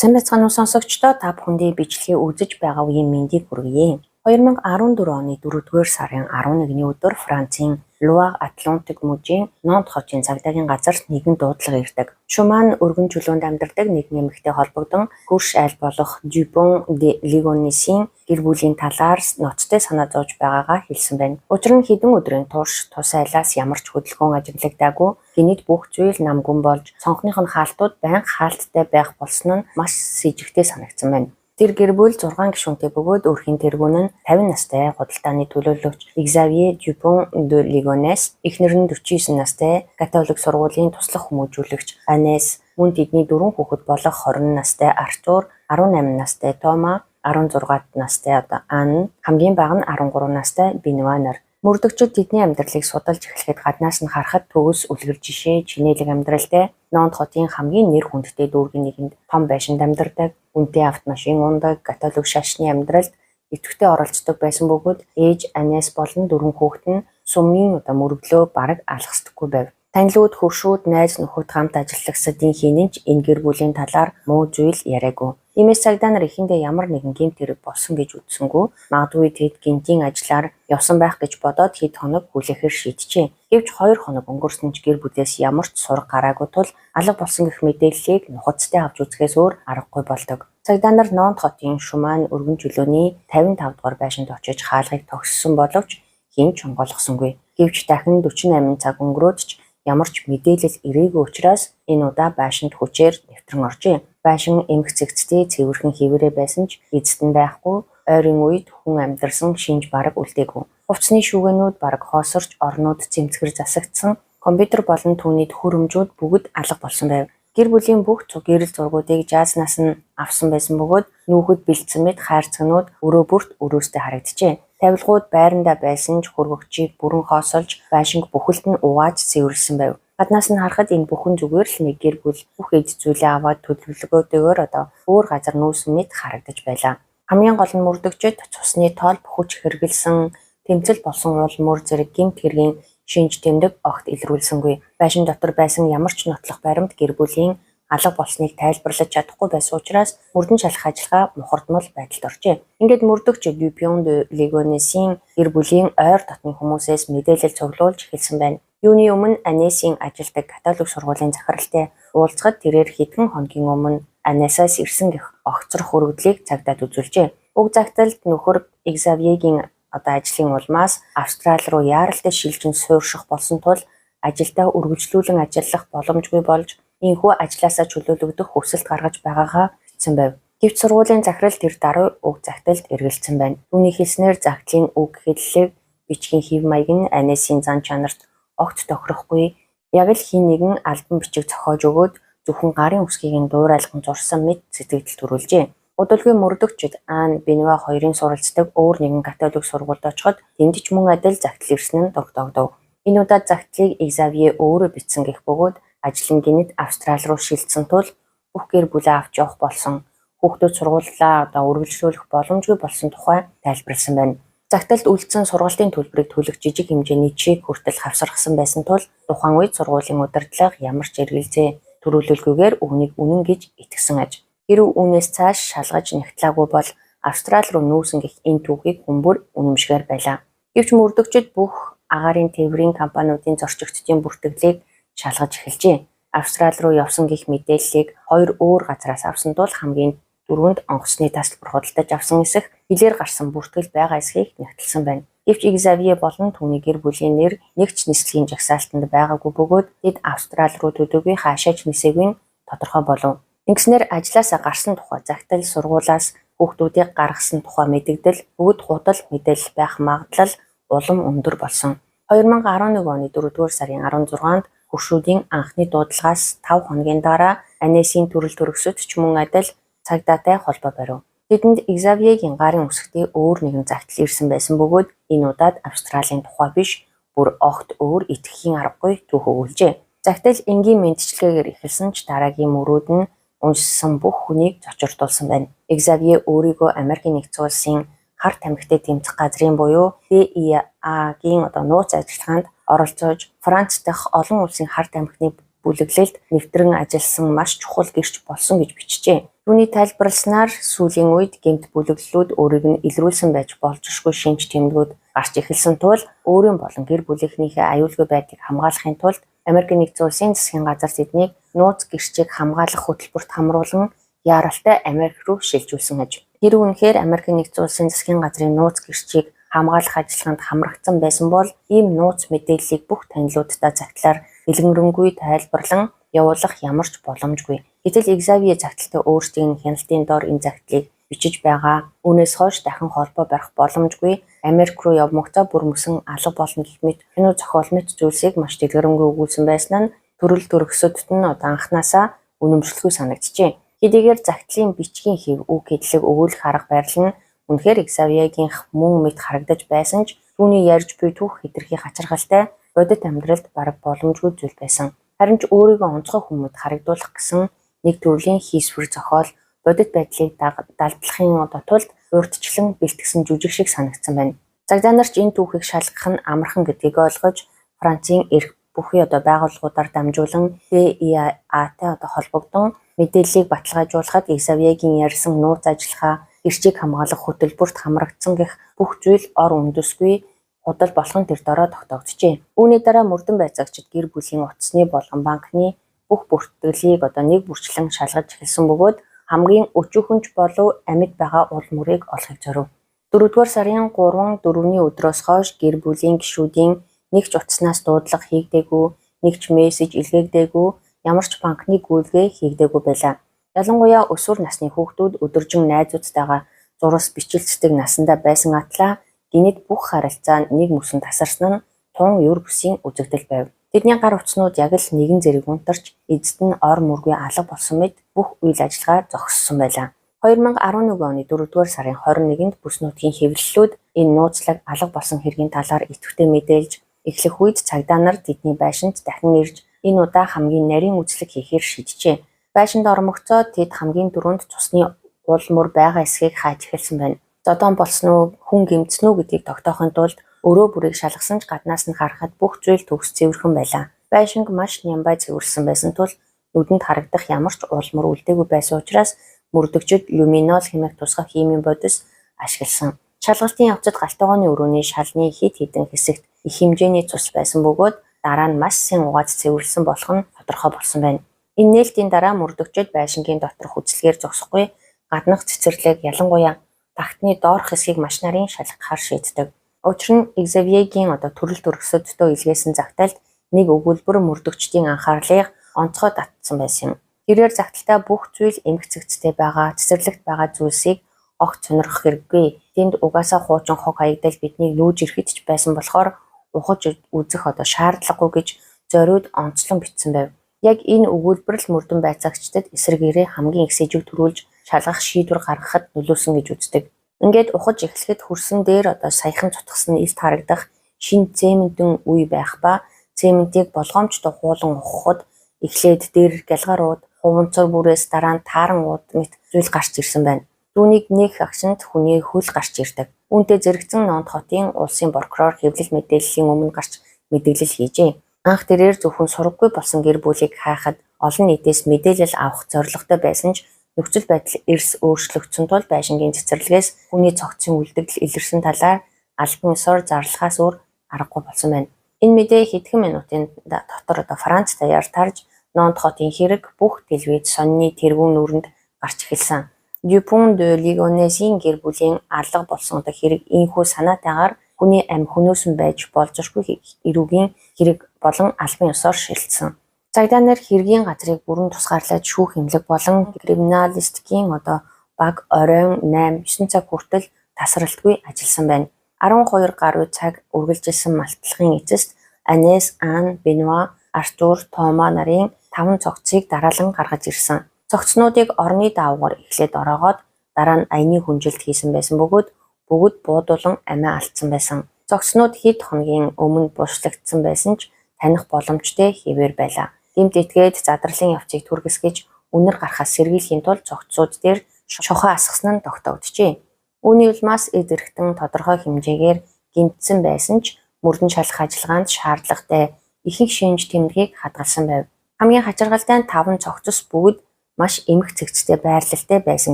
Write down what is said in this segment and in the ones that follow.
Сайн байцгаана уу, сонсогчдоо, та бүхэндээ бичлэгээ үзэж байгаа үеийн мэндийг хүргье. 2014 оны 4-р сарын 11-ний өдөр Францын Луар Атлантик мужийн Нонт хотын цагдаагийн газарт нэгэн дуудлага ирдэг. Шуман өргөн чөлөөнд амьдардаг нэгэн эмэгтэй холбогдон хөрш айл болох Дюпон де Лигонесийн гэр бүлийн талаар ноцтой санаа зовж байгаагаа хэлсэн байна. Учир нь хэдэн өдрийн турш тус айлаас ямар ч хөдөлгөөн ажиглагдаагүй, гэнэт бүх зүйл нам гүн болж, цонхных нь хаалтууд байнга хаалттай байх болсон нь маш сэжигтэй санагдсан байна. Тэр гэр бүл 6 гишүүнтэй бөгөөд өөрхийн тэргүүн нь 50 настай худалдааны төлөөлөгч Xavier Dupont de Ligonnès, эхнэр нь 49 настай католик сургуулийн туслах хүмүүжүүлэгч Анес, мөн тэдний дөрвөн хүүхэд болох 20 настай Артур, 18 настай Тома, 16 настай одоо Ан, хамгийн бага нь 13 настай Бенуа нар. Мөрдөгчид тэдний амьдралыг судалж эхлэхэд гаднаас нь харахад төгс үлгэр жишээ чинээлэг амьдралтай, Нонт хотын хамгийн нэр хүндтэй дүүргийн нэгэнд том байшинд амьдардаг, үнэтэй автомашин унадаг, католик шашны амьдралд идэвхтэй оролцдог байсан бөгөөд ээж Анес болон дөрвөн хүүхэд нь сумын одоо мөрөглөө бараг алгасдаггүй байв. Танилуд, хөршүүд, найз нөхөд, хамт ажиллагсадын хэн нь ч энэ гэр бүлийн талаар муу зүйл яриаггүй. Иймээс цагдаа нар эхэндээ ямар нэгэн гэмт хэрэг болсон гэж үзсэнгүй. Магадгүй тэд гэнэтийн ажиллаар явсан байх гэж бодоод хэд хоног хүлээхээр шийджээ. Гэвч 2 хоног өнгөрсөн ч гэр бүлээс ямар ч сураг гараагүй тул алга болсон гэх мэдээллийг нухацтай авч үзэхээс өөр аргагүй болдог. Цагдаа нар Нонт хотын Шуман өргөн чөлөөний 55 дугаар байшинд очиж хаалгыг тогссон боловч хэн ч онгойлгосонгүй. Гэвч дахин 48 цаг өнгөрөөд ч ямар ч мэдээлэл ирээгүй учраас энэ удаа байшинд хүчээр нэвтрэн оржээ. Байшин эмх цэгцтэй, цэвэрхэн хэвээрээ байсан ч эзэд нь байхгүй, ойрын үед хүн амьдарсан шинж бараг үлдээгүй. Хувцсны шүүгэнүүд бараг хоосорч, орнууд цэмцгэр засагдсан, компьютер болон түүний төхөөрөмжүүд бүгд алга болсон байв. Гэр бүлийн бүх гэрэл зургуудыг жаазнаас нь авсан байсан бөгөөд нүүхэд бэлдсэн мэт хайрцагнууд өрөө бүрт өрөөстэй харагджээ. Тавилгууд байрандаа байсан ч хөргөгчийг бүрэн хоосолж, байшинг бүхэлд нь угааж цэвэрлсэн байв. Гаднаас нь харахад энэ бүхэн зүгээр л нэг гэр бүл бүх эд зүйлээ аваад төлөвлөгөөтэйгээр одоо өөр газар нүүсэн мэт харагдаж байлаа. Хамгийн гол нь мөрдөгчид цусны тоол бөхөж хэргэлсэн, тэмцэл болсон уул мөр зэрэг гэмт хэргийн шинж тэмдэг огт илрүүлсэнгүй. Байшин дотор байсан ямар ч нотлох баримт гэр бүлийн алга болсныг тайлбарлаж чадахгүй байсан учраас мөрдөн шалах ажиллагаа мухардмал байдалд оржээ. Ингээд мөрдөгч Дюпон де Лигонесийн гэр бүлийн ойр дотны хүмүүсээс мэдээлэл цуглуулж эхэлсэн байна. Юуны өмнө Анесийн ажилдаг католик сургуулийн захиралтай уулзахад тэрээр хэдхэн хоногийн өмнө Анесаас ирсэн гэх огцрох өргөдлийг цагдаад үзүүлжээ. Уг загталд нөхөр Экзавьегийн одоо ажлын улмаас Австрали руу яаралтай шилжин суурьших болсон тул ажилдаа үргэлжлүүлэн ажиллах боломжгүй болж ийнхүү ажлаасаа чөлөөлөгдөх хүсэлт гаргаж байгаагаа бичсэн байв. Гэвч сургуулийн захирал тэр даруй уг загталд эргэлзсэн байна. Түүний хэлснээр загтлын үг хэллэг, бичгийн хэв маяг нь Анесийн зан чанарт огт тохирохгүй, яг л хэн нэгэн албан бичиг зохиож өгөөд зөвхөн гарын үсгийг нь дуурайлган зурсан мэт сэтгэгдэл төрүүлжээ. Удалгүй мөрдөгчид Ан, Бенуа хоёрын суралцдаг өөр нэгэн католик сургуульд очиход тэнд ч мөн адил загтал ирсэн нь тогтоогдов. Энэ удаад загтлыг Экзавье өөрөө бичсэн гэх бөгөөд ажил нь гэнэт Австрали руу шилжсэн тул бүх гэр бүлээ авч явах болсон, хүүхдүүд сургуулилаа одоо үргэлжлүүлэх боломжгүй болсон тухай тайлбарласан байна. Загталд үлдсэн сургалтын төлбөрийг төлөх жижиг хэмжээний чек хүртэл хавсаргасан байсан тул тухайн үед сургуулийн удирдлага ямар ч эргэлзээ төрүүлэлгүйгээр үүнийг үнэн гэж итгэсэн аж. Хэрэв үүнээс цааш шалгаж нягтлаагүй бол Австрали руу нүүсэн гэх энэ түүхийг хүн бүр үнэмшгээр байлаа. Гэвч мөрдөгчид бүх агаарын тээврийн компаниудын зорчигчдын бүртгэлийг шалгаж эхэлжээ. Австрали руу явсан гэх мэдээллийг хоёр өөр газраас авсан тул хамгийн түрүүнд онгоцны тасалбар худалдаж авсан эсэх, хилээр гарсан бүртгэл байгаа эсхийг нягтлсан байна. Гэвч Экзавье болон түүний гэр бүлийн нэр нэг ч нислэгийн жагсаалтанд байгаагүй бөгөөд тэд Австрали руу төдийгүй хаашаа ч нисээгүй нь тодорхой болов. Ингэснээр ажлаасаа гарсан тухай загтал, сургуулиас хүүхдүүдийг гаргасан тухай мэдэгдэл бүгд худал мэдээлэл байх магадлал улам өндөр болсон. 2011 оны 4-р сарын 16-нд хөршүүдийн анхны дуудлагаас 5 хоногийн дараа Анесийн төрөл төрөсөд ч мөн адил цагдаатай холбоо барив. Тэдэнд Экзавьегийн гарын үсэгтэй өөр нэгэн загтал ирсэн байсан бөгөөд энэ удаад Австралийн тухай биш, бүр огт өөр итгэхийн аргагүй түүх өгүүлжээ. Загтал энгийн мэндчилгээгээр эхэлсэн ч дараагийн мөрүүд нь уншсан бүх хүнийг цочирдуулсан байна. Экзавье өөрийгөө Америкийн Нэгдсэн Улсын хар тамхитай тэмцэх газрын буюу DEA-гийн одоо нууц ажиллагаанд оролцож, Франц дахь олон улсын хар тамхины бүлэглэлд нэвтрэн ажилласан маш чухал гэрч болсон гэж бичжээ. Түүний тайлбарласнаар сүүлийн үед гэмт бүлэглэлүүд өөрийг нь илрүүлсэн байж болзошгүй шинж тэмдгүүд гарч эхэлсэн тул өөрийн болон гэр бүлийнхнийхээ аюулгүй байдлыг хамгаалахын тулд Америкийн Нэгдсэн Улсын засгийн газар тэднийг нууц гэрчийг хамгаалах хөтөлбөрт хамруулан яаралтай Америк руу шилжүүлсэн аж. Тэр үнэхээр Америкийн Нэгдсэн Улсын засгийн газрын нууц гэрчийг хамгаалах ажиллагаанд хамрагдсан байсан бол ийм нууц мэдээллийг бүх танилуудтай загтлаар дэлгэрэнгүй тайлбарлан явуулах ямар ч боломжгүй. Гэтэл Xavier загталтай өөрсдийн нь хяналтын дор энэ загтлыг бичиж байгаа. Үүнээс хойш дахин холбоо барих боломжгүй. Америк руу явмагцаа бүр мөсөн алга болно гэх мэт кино зохиол мэт зүйлсийг маш дэлгэрэнгүй өгүүлсэн байсан нь төрөл төрөксөдд нь одоо анханасаа үнэмшлэхгүй санагджээ. Хэдийгээр загтлын бичгийн хэв үг хэллэг өгүүлэх арга барил нь үнэхээр Xavier-гийнх мөн мэт харагдаж байсан ч түүний ярьж буй түүх хэтэрхий хачирхалтай бодит амьдралд бараг боломжгүй зүйл байсан. Харин ч өөрийгөө онцгой хүмүүд харагдуулах гэсэн нэг төрлийн хийсвэр зохиол бодит байдлыг далдлахын одоо тулд урьдчилан бэлтгэсэн жүжиг шиг санагдсан байна. Цагдаа нар ч энэ түүхийг шалгах нь амархан гэдгийг ойлгож Францын эрх бүхий одоо байгууллагуудаар дамжуулан CIA-тай одоо холбогдсон мэдээллийг баталгаажуулахад Xavier-гийн ярьсан нууц ажиллагаа, гэрчийг хамгаалах хөтөлбөрт хамрагдсан гэх бүх зүйл ор үндэсгүй худал болох нь тэр дороо тогтоогджээ. Үүний дараа мөрдөн байцаагчид гэр бүлийн утасны болон банкны бүх бүртгэлийг одоо нэг бүрчлэн шалгаж эхэлсэн бөгөөд хамгийн өчүүхэн ч болов амьд байгаа уул мөрийг олохыг зорив. 4-р сарын 3 4-ний өдрөөс хойш гэр бүлийн гишүүдийн нэг ч утаснаас дуудлага хийгдээгүй, нэг ч мессеж илгээгдээгүй, ямар ч банкны гүйлгээ хийгдээгүй байлаа. Ялангуяа өсвөр насны хүүхдүүд өдөржин найзуудтайгаа зурас бичилцдэг насандаа байсан атлаа гэнэт бүх харилцаа нэг мөсөн тасарсан нь тун ер бусын үзэгдэл байв. Тэдний гар утаснууд яг л нэгэн зэрэг унтарч эцэст нь ор мөргүй алга болсон мэт бүх үйл ажиллагаа зогссон байлаа. 2011 оны 4-р сарын 21-нд бүс нутгийн хэвлэлүүд энэ нууцлаг алга болсон хэргийн талаар идэвхтэй мэдээлж эхлэх үед цагдаа нар тэдний байшинд дахин ирж энэ удаа хамгийн нарийн үзлэг хийхээр шийджээ. Байшинд ормогцоо тэд хамгийн түрүүнд цусны уул мөр байгаа эсхийг хайж эхэлсэн байна. Зодоон болсон уу, хүн гэмтсэн үү гэдгийг тогтоохын тулд өрөө бүрийг шалгасан ч гаднаас нь харахад бүх зүйл төгс цэвэрхэн байлаа. Байшинг маш нямбай цэвэрлсэн байсан тул нүдэнд харагдах ямар ч уул мөр үлдээгүй байсан учраас мөрдөгчид люминол хэмээх тусгай химийн бодис ашигласан. Шалгалтын явцад гал тогооны өрөөний шалны хэд хэдэн хэсэгт их хэмжээний цус байсан бөгөөд дараа нь маш сайн угааж цэвэрлсэн болох нь тодорхой болсон байна. Энэ нээлтийн дараа мөрдөгчид байшингийн доторх үзлэгээр зогсохгүй гаднах цэцэрлэг ялангуяа тагтны доорх хэсгийг маш нарийн шалгахаар шийддэг. Учир нь Xavier-гийн одоо төрөл төрөксөддөө илгээсэн загталд нэг өгүүлбэр мөрдөгчдийн анхаарлыг онцгой татсан байсан юм. Тэрээр загталтай бүх зүйл эмх цэгцтэй байгаа, цэцэрлэгт байгаа зүйлсийг огт сонирхох хэрэггүй. Тэнд угаасаа хуучин хог хаягдал биднийг нүүж ирэхэд ч байсан болохоор ухаж үзэх одоо шаардлагагүй гэж зориуд онцлон бичсэн байв. Яг энэ өгүүлбэр л мөрдөн байцаагчдад эсрэгээрээ хамгийн их сэжиг төрүүлж шалгах шийдвэр гаргахад нөлөөлсөн гэж үздэг. Ингээд ухаж эхлэхэд хөрсөн дээр одоо саяхан цутгасан илт харагдах шинэ цементэн үе байх ба цементийг болгоомжтой хуулан ухахад эхлээд дээр гялгар ууд, хуванцар бүрээс дараа нь тааран ууд мэт зүйл гарч ирсэн байна. Түүнийг нэг агшинд хүний хөл гарч ирдэг. Үүнтэй зэрэгцэн Нонт хотын улсын прокурор хэвлэл мэдээллийн өмнө гарч мэдээлэл хийжээ. Анх тэрээр зөвхөн сураггүй болсон гэр бүлийг хайхад олон нийтээс мэдээлэл авах зорилготой байсан ч нөхцөл байдал эрс өөрчлөгдсөн тул байшингийн цэцэрлэгээс хүний цогцын үлдэгдэл илэрсэн талаар албан ёсоор зарлахаас өөр аргагүй болсон байна. Энэ мэдээ хэдхэн минутын дотор одоо Франц даяар тарж Нонт хотын хэрэг бүх телевиз сонины тэргүүн нүүрэнд гарч эхэлсэн. Дюпон де Лигонесийн гэр бүлийн алга болсон одоо хэрэг ийнхүү санаатайгаар хүний амь хөнөөсөн байж болзошгүй эрүүгийн хэрэг болон албан ёсоор шилжсэн. Цагдаа нар хэргийн газрыг бүрэн тусгаарлаад шүүх эмнэлэг болон криминалистикийн одоо баг оройн 8 9 цаг хүртэл тасралтгүй ажилласан байна. 12 гаруй цаг үргэлжилсэн малтлагын эцэст Анес, Ан, Бенуа, Артур, Тома нарын 5 цогцыг дараалан гаргаж ирсэн. Цогцнуудыг орны даавуугаар эхлээд ороогоод дараа нь аяны хүнжилт хийсэн байсан бөгөөд бүгд буудуулан амиа алдсан байсан. Цогцнууд хэд хоногийн өмнө бушлагдсан байсан ч таних боломжтой хэвээр байлаа. Гэмт этгээд задарлын явцыг түргэсгэж үнэр гарахаас сэргийлэхийн тулд цогцсууд дээр шохоо асгасан нь тогтоогджээ. Үүний улмаас эд эрхтэн тодорхой хэмжээгээр гэмтсэн байсан ч мөрдөн шалах ажиллагаанд шаардлагатай ихэнх шинж тэмдгийг хадгалсан байв. Хамгийн хачиргалтай нь 5 цогцос бүгд маш эмх цэгцтэй байрлалтай байсан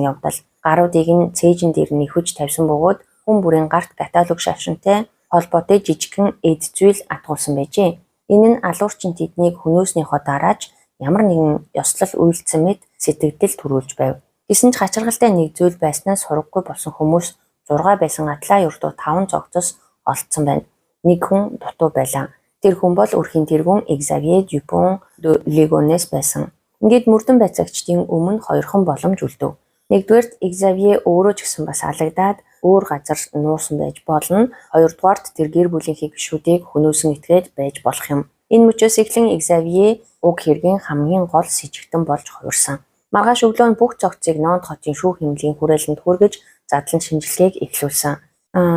явдал. Гаруудыг нь цээжин дээр нэхэж тавьсан бөгөөд хүн бүрийн гарт католик шашинтай холбоотой жижигхэн эд зүйл атгуулсан байжээ. Энэ нь алуурчин тэднийг хөнөөснийхөө дараа ч ямар нэгэн ёслол үйлдсэн мэт сэтгэгдэл төрүүлж байв. Гэсэн ч хачиргалтай нэг зүйл байснаа сураггүй болсон хүмүүс 6 байсан атлаа ердөө 5 зогцос олдсон байна. Нэг хүн дутуу байлаа. Тэр хүн бол өрхийн тэргүүн Экзавье Дюпон де Легонес байсан. Ингээд мөрдөн байцаагчдын өмнө хоёрхон боломж үлдэв. Нэгдүгээрт Экзавье өөрөө ч гэсэн бас алагдаад өөр газар нуусан байж болно. Хоёрдугаарт тэр гэр бүлийнхээ гишүүдийг хөнөөсөн итгээд байж болох юм. Энэ мөчөөс эхлэн Экзавье уг хэргийн хамгийн гол сэжигтэн болж хувирсан. Маргааш өглөө нь бүх зогцыг Нонт хотын шүүх хэмнэлийн хүрээлэнд хүргэж задлан шинжилгээг эхлүүлсэн.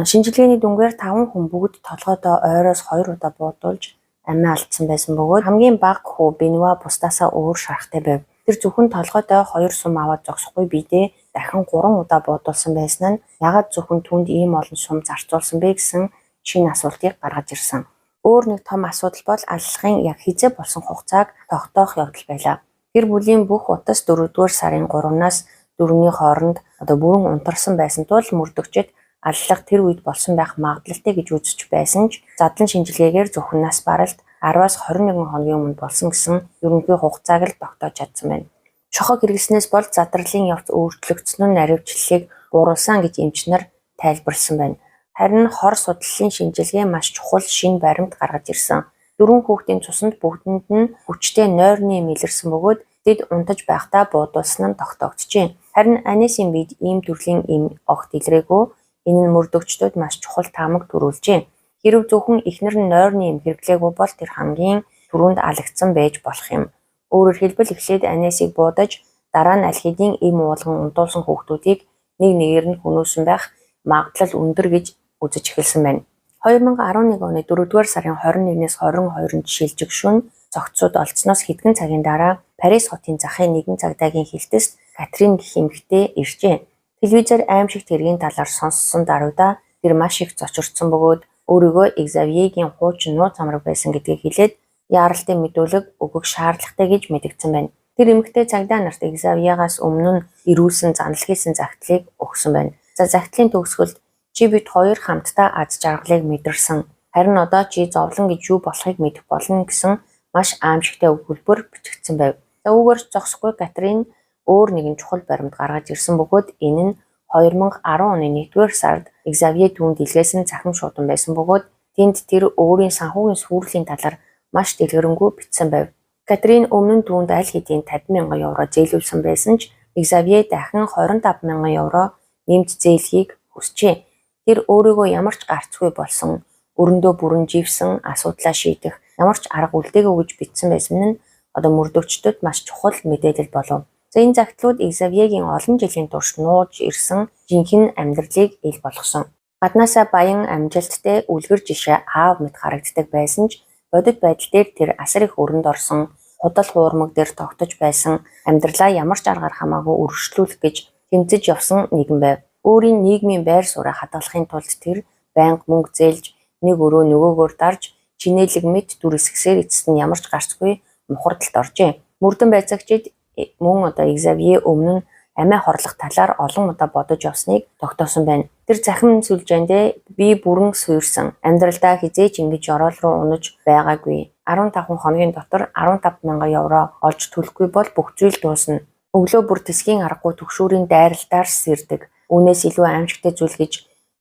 Шинжилгээний дүнгээр 5 хүн бүгд толгойдоо ойроос 2 удаа буудуулж амиа алдсан байсан бөгөөд хамгийн бага хүү Бенуа бусдаасаа өөр шарахтай байв. Тэр зөвхөн толгойдоо 2 сум аваад зогсохгүй биедээ дахин 3 удаа буудуулсан байсан нь яагаад зөвхөн түүнд ийм олон сум зарцуулсан бэ гэсэн шинэ асуултыг гаргаж ирсэн. Өөр нэг том асуудал бол аллахын яг хэзээ болсон хугацааг тогтоох явдал байлаа. Гэр бүлийн бүх утас 4-р сарын 3-наас 4-ний хооронд одоо бүрэн унтарсан байсан тул мөрдөгчид аллах тэр үед болсон байх магадлалтай гэж үзэж байсан ч задлан шинжилгээгээр зөвхөн нас баралт 10-аас 21 хоногийн өмнө болсон гэсэн ерөнхий хугацааг л тогтоож чадсан байна. Шохог хэрэглэснээс бол задарлын явц өөрчлөгдсөн нь наривчлалыг бууруулсан гэж эмч нар тайлбарласан байна. Харин хор судлалын шинжилгээ маш чухал шинэ баримт гаргаж ирсэн. Дөрвөн хүүхдийн цуснд бүгдэнд нь хүчтэй нойрны эм илэрсэн бөгөөд тэд унтаж байхдаа буудуулсан нь тогтоогджээ. Харин Анисийн биед ийм төрлийн эм огт илрээгүй. Энэ нь мөрдөгчдөд маш чухал таамаг төрүүлжээ. Хэрэв зөвхөн эхнэр нь нойрны эм хэрэглээгүй бол тэр хамгийн түрүүнд алагдсан байж болох юм. Өөрөөр хэлбэл эхлээд Анисыг буудаж дараа нь аль хэдийн эм уулган унтуулсан хүүхдүүдийг нэг нэгээр нь хөнөөсөн байх магадлал өндөр гэж үзэж эхэлсэн байна. 2011 оны 4-р сарын 21-ээс 22-нд шилжих шөнө зохицууд олдсоноос хэдхэн цагийн дараа Парис хотын захын нэгэн цагдаагийн хэлтэст Катрин гэх эмэгтэй иржээ. Телевизээр аймшигт хэргийн талаар сонссон даруйдаа тэр маш их цочирдсан бөгөөд өөрийгөө Экзавьегийн хуучин нууц амраг байсан гэдгийг хэлээд яаралтай мэдүүлэг өгөх шаардлагатай гэж мэдэгдсэн байна. Тэр эмэгтэй цагдаа нарт Экзавьегаас өмнө нь ирүүлсэн занал хийсэн загтлыг өгсөн байна. За загтлын төгсгөлд чи бид хоёр хамтдаа аз жаргалыг мэдэрсэн. Харин одоо чи зовлон гэж юу болохыг мэдэх болно гэсэн маш аимшигтай өгүүлбэр бичигдсэн байв. За үүгээр зогсохгүй Катрин өөр нэгэн чухал баримт гаргаж ирсэн бөгөөд энэ нь 2010 оны 1-р сард Экзавье түүнд илгээсэн цахим шуудан байсан бөгөөд тэнд тэр өөрийн санхүүгийн сүрлийн талаар маш дэлгэрэнгүй бичсэн байв. Катрин өмнө нь түүнд аль хэдийн 50 мянган евро зээлүүлсэн байсан ч Экзавье дахин 25 мянган евро нэмж зээлхийг хүсжээ. Тэр өөрийгөө ямар ч гарцгүй болсон, өрөндөө бүрэн живсэн асуудлаа шийдэх ямар ч арга үлдээгүй гэж бичсэн байсан нь одоо мөрдөгчдөд маш чухал мэдээлэл болов. За энэ загтлууд Экзавьегийн олон жилийн турш нууж ирсэн жинхэнэ амьдралыг ил болгосон. Гаднаасаа баян амжилттай үлгэр жишээ аав мэт харагддаг байсан ч бодит байдал дээр тэр асар их өрөнд орсон, худал хуурмаг дээр тогтож байсан, амьдралаа ямар ч аргаар хамаагүй өргөжлүүлэх гэж тэмцэж явсан нэгэн байв. Өөрийн нийгмийн байр сууриа хадгалахын тулд тэр байнга мөнгө зээлж, нэг өрөө нөгөөгөөр дарж, чинээлэг мэт дүр эсгэсээр эцэст нь ямар ч гарцгүй мухардалд оржээ. Мөрдөн байцаагчид мөн одоо Экзавье өмнө нь амиа хорлох талаар олон удаа бодож явсныг тогтоосон байна. Тэр цахим сүлжээндээ би бүрэн суйрсан. Амьдралдаа хэзээ ч ингэж ёроол руу унаж байгаагүй. 15 хоногийн дотор 15 мянган евро олж төлөхгүй бол бүх зүйл дуусна. Өглөө бүр тэсгийн аргагүй түгшүүрийн дайралтаар сэрдэг. Үүнээс илүү аимшигтай зүйл гэж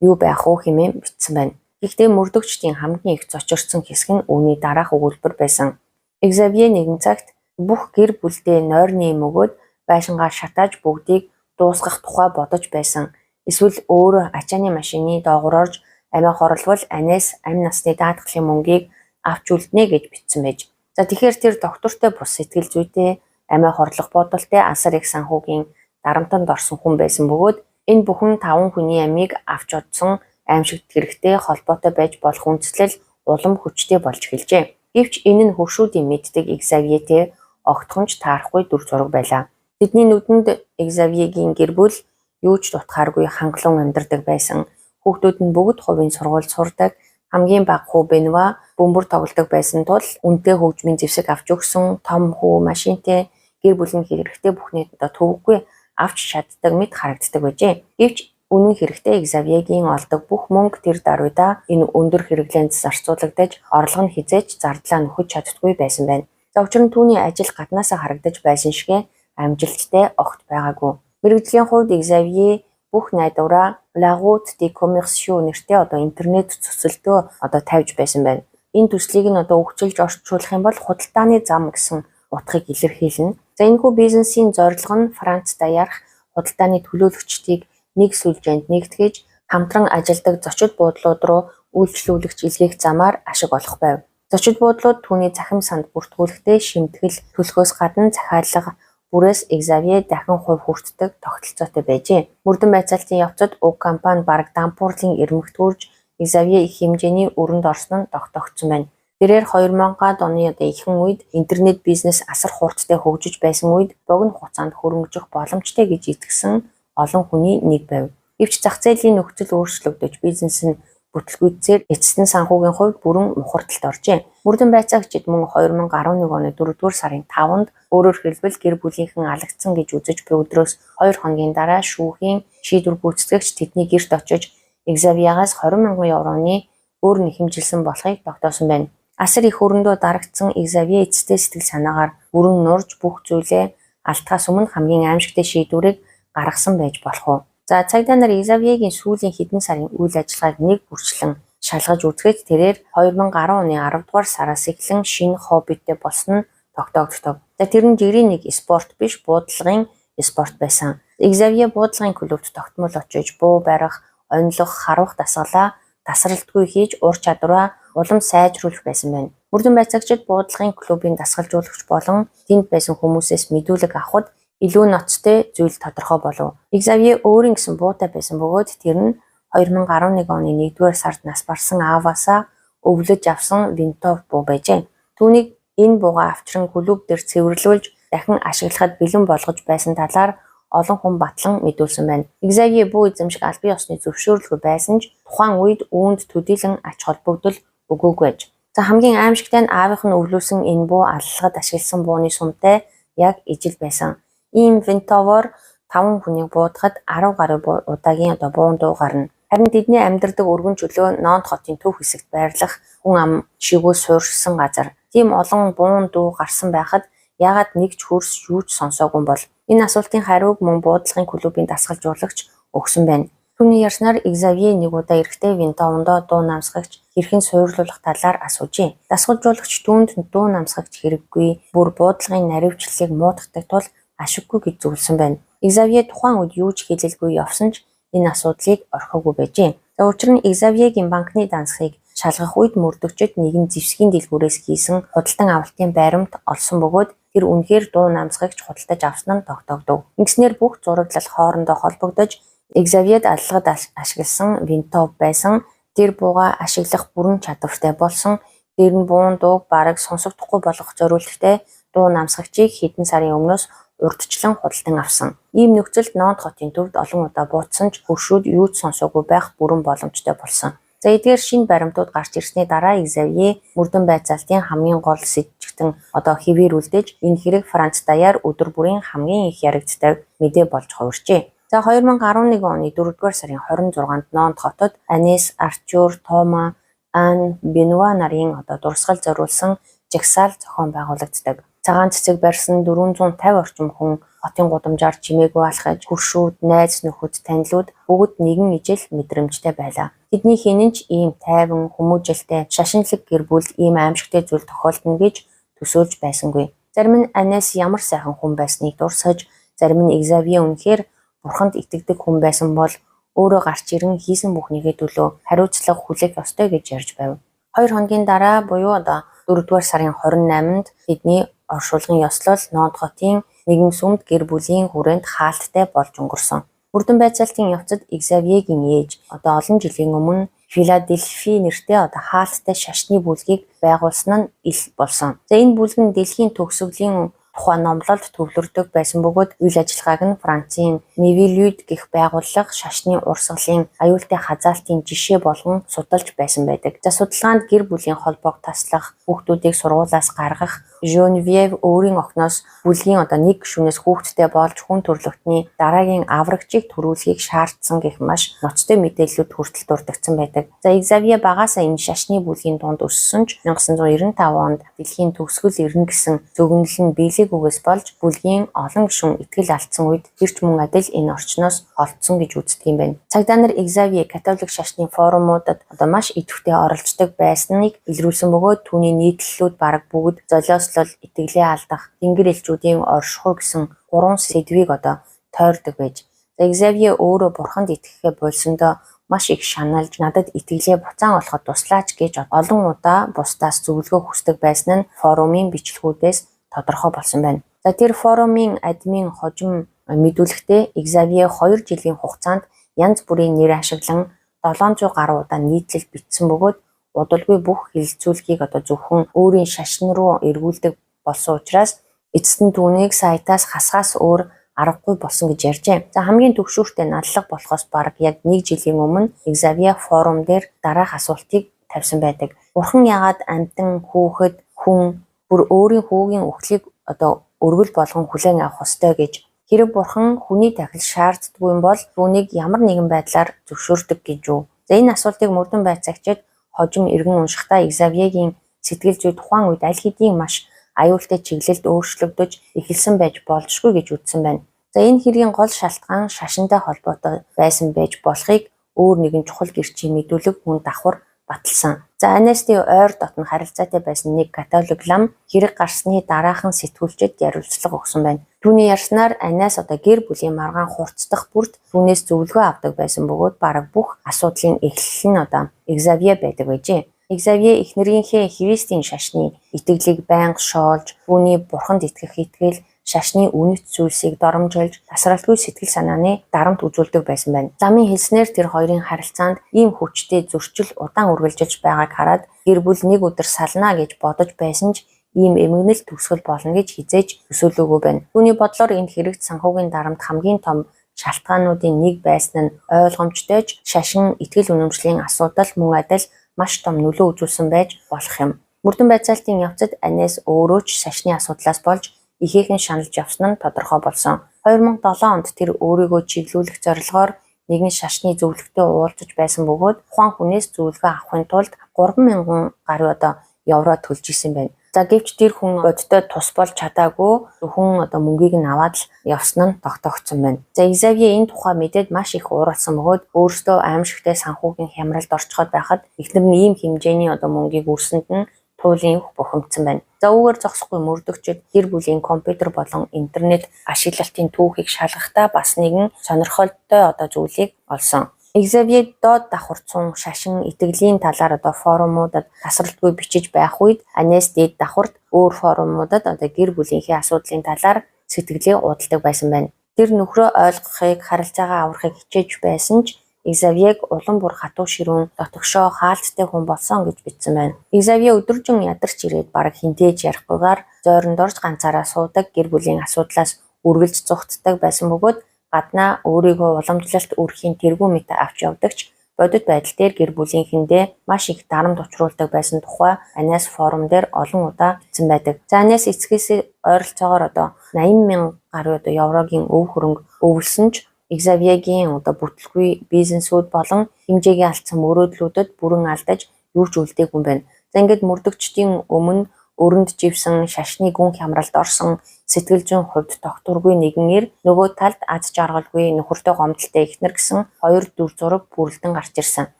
юу байх вэ хэмээн бичсэн байна. Гэхдээ мөрдөгчдийн хамгийн их цочирдсан хэсэг нь үүний дараах өгүүлбэр байсан. Экзавье нэгэн цагт бүх гэр бүлдээ нойрны эм өгөөд байшингаа шатааж бүгдийг дуусгах тухай бодож байсан. Эсвэл өөрөө ачааны машины доогуур орж амиа хорловол Анис амь насны даатгалын мөнгийг авч үлднэ гэж бичсэн байж. За тэгэхээр тэр доктортой бус сэтгэл зүйтэй амиа хорлох бодолтой асар их санхүүгийн дарамтанд орсон хүн байсан бөгөөд энэ бүхэн 5 хүний амийг авч одсон аймшигт хэрэгтэй холбоотой байж болох үндслэл улам хүчтэй болж эхэлжээ. Гэвч энэ нь хөршүүдийн мэддэг Экзавьетэй огтхон ч таарахгүй дүр зураг байлаа. Тэдний нүдэнд Экзавьегийн гэр бүл юу ч дутахааргүй хангалуун амьдардаг байсан. Хүүхдүүд нь бүгд хувийн сургуульд сурдаг. Хамгийн бага хүү Бенуа бөмбөр тоглодог байсан тул үнэтэй хөгжмийн зэвсэг авч өгсөн, том хүү машинтай, Гэр бүл нь хэрэгтэй бүхний одоо төвөггүй авч чаддаг мэт харагддаг байжээ. Гэвч үнэн хэрэгтээ Ксавьегийн олдог бүх мөнгө тэр даруйдаа энэ өндөр хэрэглээнд зарцуулагдаж, орлого нь хэзээ ч зардлаа нөхөж чаддаггүй байсан байна. За, учир нь түүний ажил гаднаасаа харагдаж байсан шигээ амжилттай огт байгаагүй. Мэргэжлийн хувьд Ксавье бүх найдвараа La Route des Commerciaux нэртэй одоо интернет төсөлдөө одоо тавьж байсан байна. Энэ төслийг нь одоо хөгжүүлж орчуулах юм бол худалдааны зам гэсэн утгыг илэрхийлнэ. За, энэхүү бизнесийн зорилго нь Франц даяарх худалдааны төлөөлөгчдийг нэг сүлжээнд нэгтгэж, хамтран ажилладаг зочид буудлууд руу үйлчлүүлэгч илгээх замаар ашиг олох байв. Зочид буудлууд түүний цахим санд бүртгүүлэхдээ шимтгэл төлөхөөс гадна захиалга бүрээс Ксавье дахин хувь хүртдэг тогтолцоотой байжээ. Мөрдөн байцаалтын явцад уг компани бараг дампуурлын ирмэгт хүрж, Ксавье их хэмжээний өрөнд орсон нь тогтоогдсон байна. Тэрээр 2000-аад оны одоо ихэнх үед интернет бизнес асар хурдтай хөгжиж байсан үед богино хугацаанд хөрөнгөжих боломжтой гэж итгэсэн олон хүний нэг байв. Гэвч зах зээлийн нөхцөл өөрчлөгдөж, бизнес нь бүтэлгүйтсээр эцэст нь санхүүгийн хувьд бүрэн мухардалд оржээ. Мөрдөн байцаагчид мөн 2011 оны 4-р сарын 5-нд, өөрөөр хэлбэл гэр бүлийнхэн алагдсан гэж үзэж буй өдрөөс 2 хоногийн дараа, шүүхийн шийдвэр гүйцэтгэгч тэдний гэрт очиж Ксавьегаас 20 мянган евроны өөр нэхэмжилсэн болохыг тогтоосон байна. Асар их өрөндөө дарагдсан Ксавье эцэстээ сэтгэл санаагаар бүрэн нурж, бүх зүйлээ алдахаас өмнө хамгийн аимшигтай шийдвэрийг гаргасан байж болох уу? За, цагдаа нар Ксавьегийн сүүлийн хэдэн сарын үйл ажиллагааг нэг бүрчлэн шалгаж үзэхэд тэрээр 2010 оны 10 дугаар сараас эхлэн шинэ хоббитэй болсон нь тогтоогддог. За, тэр нь жирийн нэг спорт биш, буудлагын спорт байсан. Ксавье буудлагын клубт тогтмол очиж буу барих, онилох, харвах дасгалаа тасралтгүй хийж ур чадвараа улам сайжруулах байсан байна. Мөрдөн байцаагчид буудлагын клубын дасгалжуулагч болон тэнд байсан хүмүүсээс мэдүүлэг авахад илүү ноцтой зүйл тодорхой болов. Ксавье өөрийн гэсэн буутай байсан бөгөөд тэр нь 2011 оны 1-р сард нас барсан ааваасаа өвлөж авсан винтов буу байжээ. Түүнийг энэ буугаа авчран клуб дээр цэвэрлүүлж дахин ашиглахад бэлэн болгож байсан талаар олон хүн батлан мэдүүлсэн байна. Ксавье буу эзэмших албан ёсны зөвшөөрлгүй байсан ч тухайн үед үүнд төдийлөн ач холбогдол өгөөгүй байж. За, хамгийн аимшигтай нь аавынх нь өвлүүлсэн энэ буу аллагад ашигласан бууны сумтай яг ижил байсан. Ийм винтовоор 5 хүнийг буудахад 10 гаруй удаагийн одоо буун дуу гарна. Харин тэдний амьдардаг өргөн чөлөө Нонт хотын төв хэсэгт байрлах хүн ам шигүү суурьшсан газар. Тийм олон буун дуу гарсан байхад яагаад нэг ч хөрс юу ч сонсоогүй юм бол? Энэ асуултын хариуг мөн буудлагын клубын дасгалжуулагч өгсөн байна. Түүний ярьснаар Ксавье нэг удаа эрэхтэй винтовондоо дуу намсгагч хэрхэн суурлуулах талаар асуужээ. Дасгалжуулагч түүнд дуу намсгагч хэрэггүй, бүр буудлагын наривчлалыг муутгадаг тул ашиггүй гэж зөвлөсөн байна. Ксавье тухайн үед юу ч хэлэлгүй явсан ч энэ асуудлыг орхиогүй байжээ. За, учир нь Ксавьегийн банкны дансахыг шалгах үед мөрдөгчид нэгэн зэвсгийн дэлгүүрээс хийсэн худалдан авалтын баримт олсон бөгөөд тэр үнэхээр дуу намсгагч худалдаж авсан нь тогтоогдов. Ингэснээр бүх зураглал хоорондоо холбогдож, Ксавьед аллагад ашигласан винтов байсан, тэр буугаа ашиглах бүрэн чадвартай болсон, дээр нь буун дууг бараг сонсогдохгүй болгох зориулттай дуу намсгагчийг хэдэн сарын өмнөөс урьдчилан худалдан авсан. Ийм нөхцөлд Нонт хотын төвд олон удаа буутсан ч хөршүүд юу ч сонсоогүй байх бүрэн боломжтой болсон. За, эдгээр шинэ баримтууд гарч ирсний дараа Ксавье мөрдөн байцаалтын хамгийн гол сэжигтэн одоо хэвээр үлдээж, энэ хэрэг Франц даяар өдөр бүрийн хамгийн их яригддаг мэдээ болж хувирчээ. За, 2011 оны 4-р сарын 26-нд Нонт хотод Анис, Артюр, Тома, Ан, Бенуа нарын одоо дурсгал зориулсан жагсаал зохион байгуулагддаг. Цагаан цэцэг барьсан 450 орчим хүн хотын гудамжаар чимээгүй алхаж, хөршүүд, найз нөхөд, танилуд бүгд нэгэн ижил мэдрэмжтэй байлаа. Тэдний хэн нь ч ийм тайван, хүмүүжлтэй, шашинлаг гэр бүлд ийм аимшигтай зүйл тохиолдоно гэж төсөөлж байсангүй. Зарим нь Анес ямар сайхан хүн байсныг дурсаж, зарим нь Ксавье үнэхээр бурханд итгэдэг хүн байсан бол өөрөө гарч ирэн хийсэн бүхнийхээ төлөө хариуцлага хүлээх ёстой гэж ярьж байв. 2 хоногийн дараа буюу одоо 4-р сарын 28-нд тэдний оршуулгын ёслол Нонт хотын нэгэн сүмд гэр бүлийн хүрээнд хаалттай болж өнгөрсөн. Мөрдөн байцаалтын явцад Ксавьегийн ээж одоо олон жилийн өмнө Филадельфи нэртэй одоо хаалттай шашны бүлгийг байгуулсан нь ил болсон. За, энэ бүлэг нь дэлхийн төгсгөлийн тухай номлолд төвлөрдөг байсан бөгөөд үйл ажиллагааг нь Францын Мевилюд гэх байгууллага шашны урсгалын аюултай хазаалтын жишээ болгон судалж байсан байдаг. За, судалгаанд гэр бүлийн холбоог таслах, хүүхдүүдийг сургуулиас гаргах, Женевьев өөрийн охиноос бүлгийн одоо нэг гишүүнээс хүүхэдтэй болж хүн төрөлхтний дараагийн аврагчийг төрүүлэхийг шаардсан гэх маш ноцтой мэдээллүүд хүртэл дурдагдсан байдаг. За, Экзавье багасаа энэ шашны бүлгийн дунд өссөн ч 1995 онд дэлхийн төгсгөл ирнэ гэсэн зөгнөл нь биелээгүйгээс болж бүлгийн олон гишүүн итгэл алдсан үед тэр ч мөн адил энэ орчноос холдсон гэж үздэг юм байна. Цагдаа нар Экзавье католик шашны форумуудад одоо маш идэвхтэй оролцдог байсныг илрүүлсэн бөгөөд түүний нийтлэлүүд бараг бүгд золиослол, итгэлээ алдах, тэнгэр элчүүдийн оршихуй гэсэн гурван сэдвийг одоо тойрдог байж. За, Экзавье өөрөө бурханд итгэхээ больсондоо маш их шаналж, надад итгэлээ буцаан олоход туслаач гэж олон удаа бусдаас зөвлөгөө хүсдэг байсан нь форумын бичлэгүүдээс тодорхой болсон байна. За, тэр форумын админ хожим мэдүүлэхдээ Экзавье 2 жилийн хугацаанд янз бүрийн нэр ашиглан 700 гаруй удаа нийтлэл бичсэн бөгөөд удалгүй бүх хэлэлцүүлгийг одоо зөвхөн өөрийн шашин руу эргүүлдэг болсон учраас эцэст нь түүнийг сайтаас хасахаас өөр аргагүй болсон гэж ярьжээ. За, хамгийн түгшүүртэй надлага болохоос бараг яг нэг жилийн өмнө Экзавье форум дээр дараах асуултыг тавьсан байдаг. Бурхан яагаад амьтан, хүүхэд, хүн, бүр өөрийн хүүгийн үхлийг одоо өргөл болгон хүлээн авах ёстой гэж. Хэрэв бурхан хүний тахил шаарддаггүй юм бол түүнийг ямар нэгэн байдлаар зөвшөөрдөг гэж үү? За, энэ асуултыг мөрдөн байцаагчид хожим эргэн уншихдаа Экзавьегийн сэтгэл зүй тухайн үед аль хэдийн маш аюултай чиглэлд өөрчлөгдөж эхэлсэн байж болзошгүй гэж үзсэн байна. За, энэ хэргийн гол шалтгаан шашинтай холбоотой байсан байж болохыг өөр нэгэн чухал гэрчийн мэдүүлэг мөн давхар баталсан. За, Анести ойр дотно харилцаатай байсан нэг католик лам хэрэг гарсны дараахан сэтгүүлчид ярилцлага өгсөн байна. Түүний ярьснаар Анаас одоо гэр бүлийн маргаан хурцдах бүрт түүнээс зөвлөгөө авдаг байсан бөгөөд бараг бүх асуудлын эхлэл нь одоо Экзавье байдаг байжээ. Экзавье эхнэрийнхээ Христийн шашны итгэлийг байнга шоолж, түүний бурханд итгэх итгэл, шашны үнэт зүйлсийг доромжилж, тасралтгүй сэтгэл санааны дарамт үзүүлдэг байсан байна. Ламын хэлснээр тэр хоёрын харилцаанд ийм хүчтэй зөрчил удаан үргэлжилж байгааг хараад гэр бүл нэг өдөр салнаа гэж бодож байсан ч ийм эмгэнэл төгсгөл болно гэж хэзээ ч төсөөлөөгүй байна. Түүний бодлоор энэ хэрэгт санхүүгийн дарамт хамгийн том шалтгаануудын нэг байсан нь ойлгомжтой ч шашин итгэл үнэмшлийн асуудал мөн адил маш том нөлөө үзүүлсэн байж болох юм. Мөрдөн байцаалтын явцад Анес өөрөө ч шашны асуудлаас болж ихээхэн шаналж явсан нь тодорхой болсон. 2007 онд тэр өөрийгөө чиглүүлэх зорилгоор нэгэн шашны зөвлөгтэй уулзаж байсан бөгөөд тухайн хүнээс зөвлөгөө авахын тулд 3000 гаруй одоо евро төлж исэн байна. За, гэвч тэр хүн бодтой тус болж чадаагүй, зөвхөн одоо мөнгийг нь аваад л явсан нь тогтоогдсон байна. За, Экзавье энэ тухай мэдээд маш их ууралсан бөгөөд өөрөөсөө аимшигтай санхүүгийн хямралд орчиход байхад эхнэр нь ийм хэмжээний одоо мөнгийг үрсэнд нь туйлын өх бухимдсан байна. За, үүгээр зогсохгүй мөрдөгчид гэр бүлийн компьютер болон интернет ашиглалтын түүхийг шалгахдаа бас нэгэн сонирхолтой одоо зүйлийг олсон. Экзавье доод давхар цун шашин итгэлийн талаар одоо форумуудад тасралтгүй бичиж байх үед Анес дээд давхарт өөр форумуудад одоо гэр бүлийнхээ асуудлын талаар сэтгэлээ уудалдаг байсан байна. Тэр нөхрөө ойлгохыг, харилцаагаа аврахыг хичээж байсан ч Экзавьег улам бүр хатуу ширүүн, дотогшоо, хаалттай хүн болсон гэж бичсэн байна. Экзавье өдөржин ядарч ирээд бараг хэнтэй ч ярихгүйгээр зойронд орж ганцаараа суудаг, гэр бүлийн асуудлаас үргэлж зугтдаг байсан бөгөөд гаднаа өөрийгөө уламжлалт өрхийн тэргүү мэт авч явдаг ч бодит байдал дээр гэр бүлийнхэндээ маш их дарамт учруулдаг байсан тухай Анаас форум дээр олон удаа бичсэн байдаг. За, Анаас эцгээс ойролцоогоор одоо 80,000 гаруй одоо еврогийн өв хөрөнгө өвлсөн ч Экзавьегийн одоо бүтлгүй бизнесүүд болон хэмжээгээ алдсан мөрөөдлүүдэд бүрэн алдаж юу ч үлдээгүй юм байна. За, ингээд мөрдөгчдийн өмнө өрөнд живсэн, шашны гүн хямралд орсон, сэтгэл зүйн хувьд тогтворгүй нэгэн эр, нөгөө талд аз жаргалгүй нөхөртэй гомдолтой эхнэр гэсэн хоёр дүр зураг бүрэлдэн гарч ирсэн.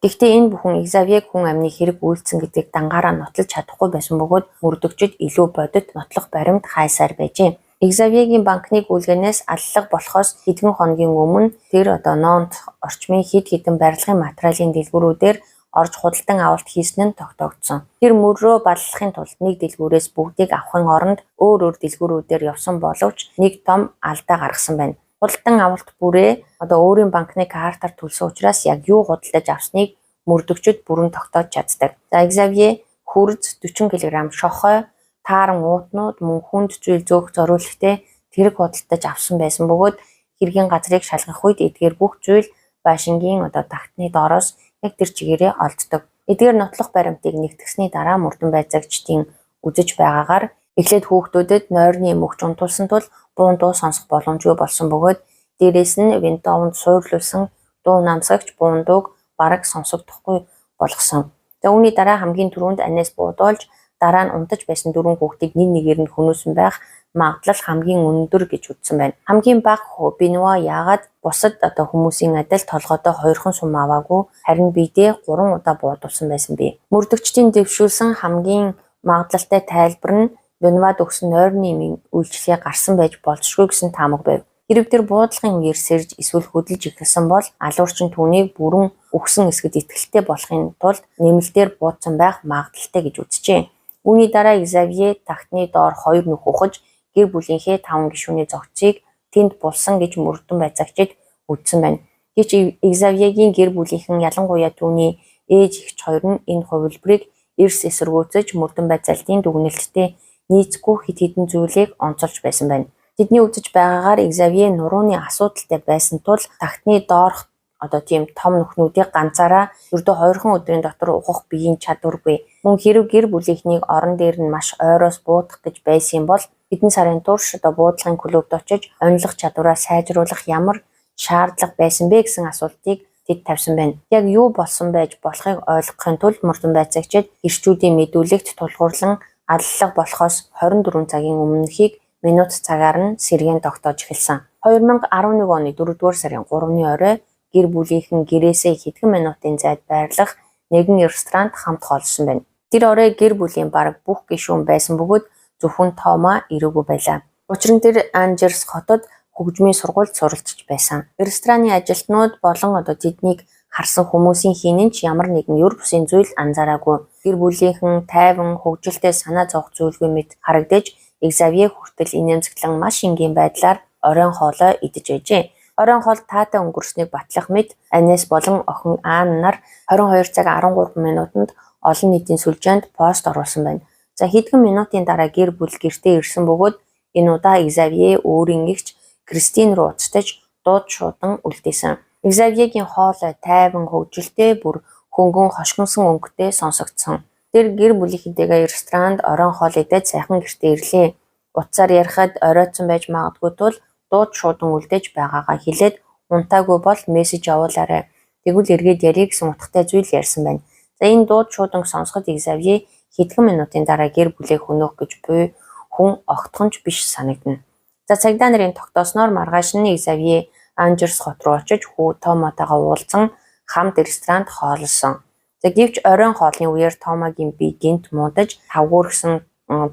Гэхдээ энэ бүхэн Экзавьег хүн амны хэрэг үйлдсэн гэдгийг дангаараа нотлож чадахгүй байсан бөгөөд мөрдөгчид илүү бодит нотлох баримт хайсаар байжээ. Экзавьегийн банкны гүйлгээнээс аллага болохоос хэдхэн хоногийн өмнө тэр одоо Нонт орчмын хэд хэдэн барилгын материалын дэлгүүрүүдээр орж худалдан авалт хийсэн нь тогтоогдсон. Тэр мөррөө баллахын тулд нэг дэлгүүрээс бүгдийг авахын оронд өөр өөр дэлгүүрүүдээр явсан боловч нэг том алдаа гаргасан байна. Худалдан авалт бүрээ одоо өөрийн банкны картаар төлсөн учраас яг юу худалдаж авсныг мөрдөгчид бүрэн тогтоож чаддаг. За, Экзавье хүрз 40 кг шохой, тааран уутнууд мөн хүнд зүйл зөөх зориулалттай тэрэг худалдаж авсан байсан бөгөөд хэргийн газрыг шалгах үед эдгээр бүх зүйл байшингийн одоо тагтны доороос яг тэр чигээрээ олддог. Эдгээр нотлох баримтыг нэгтгэсний дараа мөрдөн байцаагчдын үзэж байгаагаар Эхлээд хүүхдүүдэд нойрны эм өгч унтуулсан тул буун дуу сонсох боломжгүй болсон бөгөөд дээрээс нь Винтовнд суурлуулсан дуу намсагч буун дууг бараг сонсогдохгүй болгосон. За, үүний дараа хамгийн түрүүнд Аннес буудуулж, дараа нь унтаж байсан дөрвөн хүүхдийг нэг нэгээр нь хөнөөсөн байх магадлал хамгийн өндөр гэж үзсэн байна. Хамгийн бага хүү Бенуа яагаад бусад одоо хүмүүсийн адил толгойдоо хоёрхан сум аваагүй, харин биедээ 3 удаа буудуулсан байсан бэ? Мөрдөгчдийн дэвшүүлсэн хамгийн магадлалтай тайлбар нь Бенуад өгсөн нойрны эмийн үйлчилгээ гарсан байж болзошгүй гэсэн таамаг байв. Хэрэв тэр буудлагын үеэр сэрж эсвэл хөдөлж эхэлсэн бол алуурчин түүнийг бүрэн үхсэн эсэхэд итгэлтэй болохын тулд нэмэлтээр буудсан байх магадлалтай гэж үзжээ. Үүний дараа Ксавье тагтны доор хоёр нүх ухаж, гэр бүлийнхээ 5 гишүүний зохицыг тэнд булсан гэж мөрдөн байцаагчид үзсэн байна. Гэвч Ксавьегийн гэр бүлийнхэн, ялангуяа түүний ээж эгч хоёр нь энэ хувилбарыг эрс эсэргүүцэж, мөрдөн байцаалтын дүгнэлттэй нийцэхгүй хэд хэдэн зүйлийг онцолж байсан байна. Тэдний үзэж байгаагаар Ксавье нурууны асуудалтай байсан тул тагтны доорх одоо тийм том нүхнүүдийг ганцаараа ердөө хоёрхан өдрийн дотор ухах биеийн чадваргүй. Мөн хэрэв гэр бүлийнхнийг орон дээр нь маш ойроос буудах гэж байсан юм бол хэдэн сарын турш одоо буудлагын клубт очиж онилох чадвараа сайжруулах ямар шаардлага байсан бэ гэсэн асуултыг тэд тавьсан байна. Яг юу болсон байж болохыг ойлгохын тулд мөрдөн байцаагчид гэрчүүдийн мэдүүлэгт тулгуурлан аллага болохоос 24 цагийн өмнөхийг минут цагаар нь сэргээн тогтоож эхэлсэн. 2011 оны 4-р сарын 3-ны орой гэр бүлийнхэн гэрээсээ хэдхэн минутын зайд байрлах нэгэн ресторанд хамт хооллосон байна. Тэр орой гэр бүлийн бараг бүх гишүүн байсан бөгөөд зөвхөн Тома ирээгүй байлаа. Учир нь тэр Анжерс хотод хөгжмийн сургуульд суралцж байсан. Рестораны ажилтнууд болон одоо тэднийг харсан хүмүүсийн хэн нь ч ямар нэгэн ер бусын зүйл анзаараагүй. Гэр бүлийнхэн тайван, хөгжилтэй, санаа зовох зүйлгүй мэт харагдаж, Ксавье хүртэл инээмсэглэн маш энгийн байдлаар оройн хоолоо идэж байжээ. Оройн хоол таатай өнгөрснийг батлах мэт Аннес болон охин Аан нар 22 цаг 13 минутанд олон нийтийн сүлжээнд пост оруулсан байна. За, хэдхэн минутын дараа гэр бүл гэртээ ирсэн бөгөөд энэ удаа Ксавье өөрийн эгч Кристин руу уцтаж дууд шуудан үлдээсэн. Ксавьегийн хоолой тайван, хөгжилтэй, бүр хөнгөн хошигносон өнгөтэй сонсогдсон. Тэр гэр бүлийнхэнтэйгээ ресторанд оройн хоол идээд сайхан гэртээ ирлээ. Утсаар ярихад оройтсон байж магадгүй тул дууд шуудан үлдээж байгаагаа хэлээд, унтаагүй бол мессеж явуулаарай. Тэгвэл эргээд ярья гэсэн утгатай зүйл ярьсан байна. За, энэ дууд шууданг сонсоход Ксавье хэдхэн минутын дараа гэр бүлээ хөнөөх гэж буй хүн огтхон ч биш санагдана. За, цагдаа нарын тогтоосноор маргааш нь Ксавье Анжерс хот руу очиж хүү Томатойгоо уулзан хамт ресторанд хооллосон. За, гэвч оройн хоолны үеэр Томагийн бие гэнэт муудаж тавгуурхсан